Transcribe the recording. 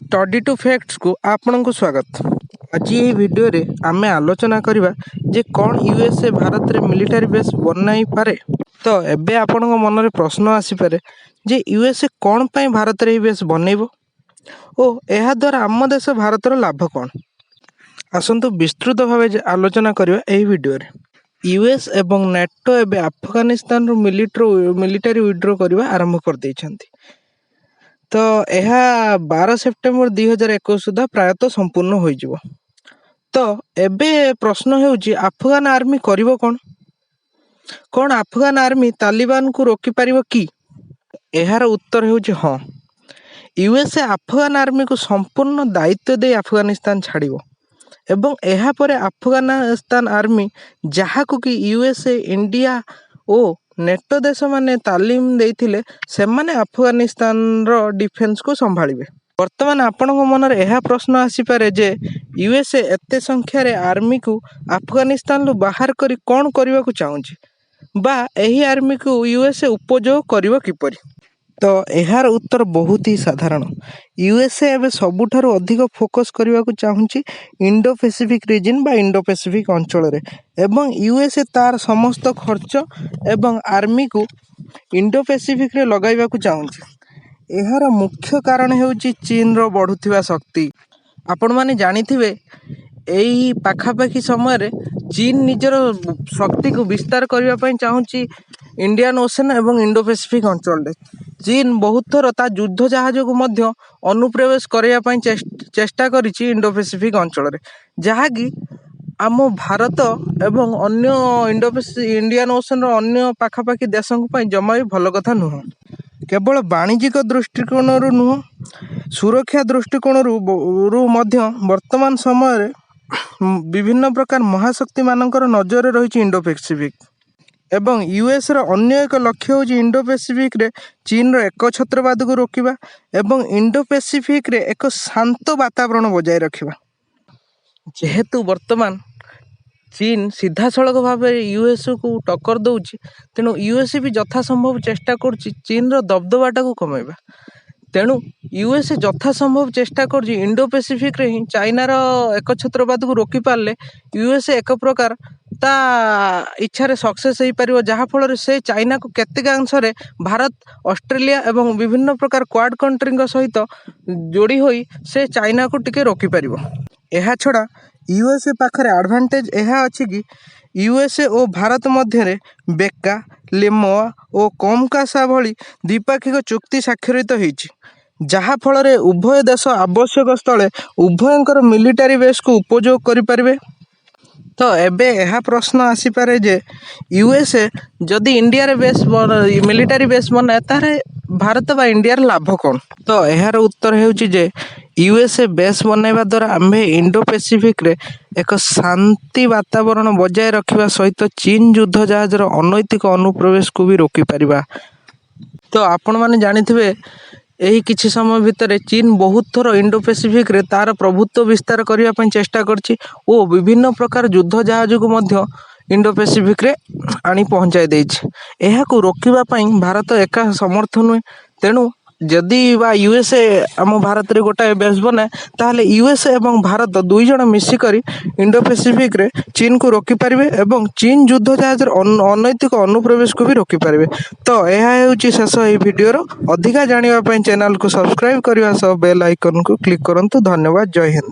Study two ଫ୍ୟାକ୍ଟସକୁ ଆପଣଙ୍କୁ ସ୍ୱାଗତ। ଆଜି ଏହି ଭିଡ଼ିଓରେ ଆମେ ଆଲୋଚନା କରିବା ଯେ କ'ଣ ୟୁଏସଏ ଭାରତରେ ମିଲିଟାରୀ ବେସ୍ ବନାଇପାରେ? ତ ଏବେ ଆପଣଙ୍କ ମନରେ ପ୍ରଶ୍ନ ଆସିପାରେ ଯେ ୟୁଏସଏ କ'ଣ ପାଇଁ ଭାରତରେ ଏହି ବେସ୍ ବନେଇବ ଓ ଏହାଦ୍ୱାରା ଆମ ଦେଶ ଭାରତର ଲାଭ କ'ଣ? ଆସନ୍ତୁ ବିସ୍ତୃତ ଭାବେ ଆଲୋଚନା କରିବା ଏହି ଭିଡ଼ିଓରେ। ୟୁଏସ୍ ଏବଂ ନାଟୋ ଏବେ ଆଫଗାନିସ୍ତାନରୁ ମିଲିଟାରୀ ୱିଡ୍ରୋ କରିବା ଆରମ୍ଭ କରିଦେଇଛନ୍ତି। ତ ଏହା 12 ସେପ୍ଟେମ୍ବର 2021 ସୁଦ୍ଧା ପ୍ରାୟତଃ ସମ୍ପୂର୍ଣ୍ଣ ହୋଇଯିବ। ତ ଏବେ ପ୍ରଶ୍ନ ହେଉଛି, ଆଫଗାନ ଆର୍ମି କରିବ କ'ଣ? କ'ଣ ଆଫଗାନ ଆର୍ମି ତାଲିବାନକୁ ରୋକିପାରିବ କି? ଏହାର ଉତ୍ତର ହେଉଛି ହଁ। ୟୁଏସଏ ଆଫଗାନ ଆର୍ମିକୁ ସମ୍ପୂର୍ଣ୍ଣ ଦାୟିତ୍ୱ ଦେଇ ଆଫଗାନିସ୍ତାନ ଛାଡ଼ିବ ଏବଂ ଏହାପରେ ଆଫଗାନିସ୍ତାନ ଆର୍ମି, ଯାହାକୁ କି ୟୁଏସଏ, ଇଣ୍ଡିଆ ଓ ନେଟୋ ଦେଶମାନେ ତାଲିମ ଦେଇଥିଲେ, ସେମାନେ ଆଫଗାନିସ୍ତାନର ଡିଫେନ୍ସକୁ ସମ୍ଭାଳିବେ। ବର୍ତ୍ତମାନ ଆପଣଙ୍କ ମନରେ ଏହା ପ୍ରଶ୍ନ ଆସିପାରେ ଯେ ୟୁଏସଏ ଏତେ ସଂଖ୍ୟାରେ ଆର୍ମିକୁ ଆଫଗାନିସ୍ତାନରୁ ବାହାର କରି କ'ଣ କରିବାକୁ ଚାହୁଁଛି ବା ଏହି ଆର୍ମିକୁ ୟୁଏସଏ ଉପଯୋଗ କରିବ କିପରି? ତ ଏହାର ଉତ୍ତର ବହୁତ ହି ସାଧାରଣ। ୟୁଏସଏ ଏବେ ସବୁଠାରୁ ଅଧିକ ଫୋକସ୍ କରିବାକୁ ଚାହୁଁଛି ଇଣ୍ଡୋ ପାସିଫିକ୍ ରିଜିନ୍ ବା ଇଣ୍ଡୋ ପାସିଫିକ୍ ଅଞ୍ଚଳରେ ଏବଂ ୟୁଏସଏ ତାର ସମସ୍ତ ଖର୍ଚ୍ଚ ଏବଂ ଆର୍ମିକୁ ଇଣ୍ଡୋ ପାସିଫିକ୍ରେ ଲଗାଇବାକୁ ଚାହୁଁଛି। ଏହାର ମୁଖ୍ୟ କାରଣ ହେଉଛି ଚୀନର ବଢ଼ୁଥିବା ଶକ୍ତି। ଆପଣମାନେ ଜାଣିଥିବେ, ଏଇ ପାଖାପାଖି ସମୟରେ ଚୀନ ନିଜର ଶକ୍ତିକୁ ବିସ୍ତାର କରିବା ପାଇଁ ଚାହୁଁଛି ଇଣ୍ଡିଆନ୍ ଓସେନ୍ ଏବଂ ଇଣ୍ଡୋ ପାସିଫିକ୍ ଅଞ୍ଚଳରେ। ଚୀନ ବହୁତ ଥର ତା ଯୁଦ୍ଧ ଜାହାଜକୁ ମଧ୍ୟ ଅନୁପ୍ରବେଶ କରିବା ପାଇଁ ଚେଷ୍ଟା କରିଛି ଇଣ୍ଡୋ ପାସିଫିକ୍ ଅଞ୍ଚଳରେ, ଯାହାକି ଆମ ଭାରତ ଏବଂ ଅନ୍ୟ ଇଣ୍ଡିଆନ୍ ଓସେନ୍ର ଅନ୍ୟ ପାଖାପାଖି ଦେଶଙ୍କ ପାଇଁ ଜମା ବି ଭଲ କଥା ନୁହଁ। କେବଳ ବାଣିଜ୍ୟିକ ଦୃଷ୍ଟିକୋଣରୁ ନୁହଁ, ସୁରକ୍ଷା ଦୃଷ୍ଟିକୋଣରୁ ମଧ୍ୟ ବର୍ତ୍ତମାନ ସମୟରେ ବିଭିନ୍ନ ପ୍ରକାର ମହାଶକ୍ତିମାନଙ୍କର ନଜରରେ ରହିଛି ଇଣ୍ଡୋ ପାସିଫିକ୍। ଏବଂ ୟୁଏସ୍ର ଅନ୍ୟ ଏକ ଲକ୍ଷ୍ୟ ହେଉଛି ଇଣ୍ଡୋ ପାସିଫିକ୍ରେ ଚୀନର ଏକଛତ୍ରବାଦକୁ ରୋକିବା ଏବଂ ଇଣ୍ଡୋ ପାସିଫିକ୍ରେ ଏକ ଶାନ୍ତ ବାତାବରଣ ବଜାୟ ରଖିବା। ଯେହେତୁ ବର୍ତ୍ତମାନ ଚୀନ ସିଧାସଳଖ ଭାବେ ୟୁଏସ୍କୁ ଟକ୍କର ଦେଉଛି, ତେଣୁ ୟୁଏସ୍ ବି ଯଥାସମ୍ଭବ ଚେଷ୍ଟା କରୁଛି ଚୀନର ଦବଦବାଟାକୁ କମାଇବା। ତେଣୁ ୟୁଏସ୍ଏ ଯଥାସମ୍ଭବ ଚେଷ୍ଟା କରୁଛି ଇଣ୍ଡୋ ପାସିଫିକ୍ରେ ହିଁ ଚାଇନାର ଏକଛତ୍ରବାଦକୁ ରୋକିପାରିଲେ ୟୁଏସ୍ଏ ଏକ ପ୍ରକାର ତା ଇଚ୍ଛାରେ ସକ୍ସେସ୍ ହେଇପାରିବ, ଯାହାଫଳରେ ସେ ଚାଇନାକୁ କେତେକାଂଶରେ ଭାରତ, ଅଷ୍ଟ୍ରେଲିଆ ଏବଂ ବିଭିନ୍ନ ପ୍ରକାର କ୍ୱାଡ଼ କଣ୍ଟ୍ରିଙ୍କ ସହିତ ଯୋଡ଼ି ହୋଇ ସେ ଚାଇନାକୁ ଟିକେ ରୋକିପାରିବ। ଏହା ଛଡ଼ା ୟୁଏସ୍ଏ ପାଖରେ ଆଡ଼ଭାଣ୍ଟେଜ୍ ଏହା ଅଛି କି ୟୁଏସ୍ଏ ଓ ଭାରତ ମଧ୍ୟରେ ବେକା, ଲେମୋଆ ଓ କମକାସା ଭଳି ଦ୍ୱିପାକ୍ଷିକ ଚୁକ୍ତି ସ୍ୱାକ୍ଷରିତ ହେଇଛି, ଯାହାଫଳରେ ଉଭୟ ଦେଶ ଆବଶ୍ୟକ ସ୍ଥଳେ ଉଭୟଙ୍କର ମିଲିଟାରୀ ବେସ୍କୁ ଉପଯୋଗ କରିପାରିବେ। ତ ଏବେ ଏହା ପ୍ରଶ୍ନ ଆସିପାରେ ଯେ ୟୁଏସ୍ଏ ଯଦି ଇଣ୍ଡିଆରେ ମିଲିଟାରୀ ବେସ୍ ବନାଏ, ତାହେଲେ ଭାରତ ବା ଇଣ୍ଡିଆର ଲାଭ କ'ଣ? ତ ଏହାର ଉତ୍ତର ହେଉଛି ଯେ ୟୁଏସ୍ଏ ବେସ୍ ବନାଇବା ଦ୍ୱାରା ଆମ୍ଭେ ଇଣ୍ଡୋ ପାସିଫିକ୍ରେ ଏକ ଶାନ୍ତି ବାତାବରଣ ବଜାୟ ରଖିବା ସହିତ ଚୀନ ଯୁଦ୍ଧ ଜାହାଜର ଅନୈତିକ ଅନୁପ୍ରବେଶକୁ ବି ରୋକିପାରିବା। ତ ଆପଣମାନେ ଜାଣିଥିବେ, ଏହି କିଛି ସମୟ ଭିତରେ ଚୀନ ବହୁତ ଥର ଇଣ୍ଡୋ ପାସିଫିକ୍ରେ ତା'ର ପ୍ରଭୁତ୍ୱ ବିସ୍ତାର କରିବା ପାଇଁ ଚେଷ୍ଟା କରିଛି ଓ ବିଭିନ୍ନ ପ୍ରକାର ଯୁଦ୍ଧ ଜାହାଜକୁ ମଧ୍ୟ ଇଣ୍ଡୋ ପାସିଫିକ୍ରେ ଆଣି ପହଞ୍ଚାଇ ଦେଇଛି। ଏହାକୁ ରୋକିବା ପାଇଁ ଭାରତ ଏକା ସମର୍ଥ ନୁହେଁ। ତେଣୁ ଯଦି ବା ୟୁଏସ୍ଏ ଆମ ଭାରତରେ ଗୋଟାଏ ବେସ୍ ବନାଏ, ତାହେଲେ ୟୁଏସ୍ଏ ଏବଂ ଭାରତ ଦୁଇ ଜଣ ମିଶିକରି ଇଣ୍ଡୋ ପାସିଫିକ୍ରେ ଚୀନକୁ ରୋକିପାରିବେ ଏବଂ ଚୀନ ଯୁଦ୍ଧ ଜାହାଜର ଅନୈତିକ ଅନୁପ୍ରବେଶକୁ ବି ରୋକିପାରିବେ। ତ ଏହା ହେଉଛି ଶେଷ ଏହି ଭିଡ଼ିଓର। ଅଧିକା ଜାଣିବା ପାଇଁ ଚ୍ୟାନେଲକୁ ସବସ୍କ୍ରାଇବ୍ କରିବା ସହ ବେଲ୍ ଆଇକନ୍କୁ କ୍ଲିକ୍ କରନ୍ତୁ। ଧନ୍ୟବାଦ, ଜୟ ହିନ୍ଦ।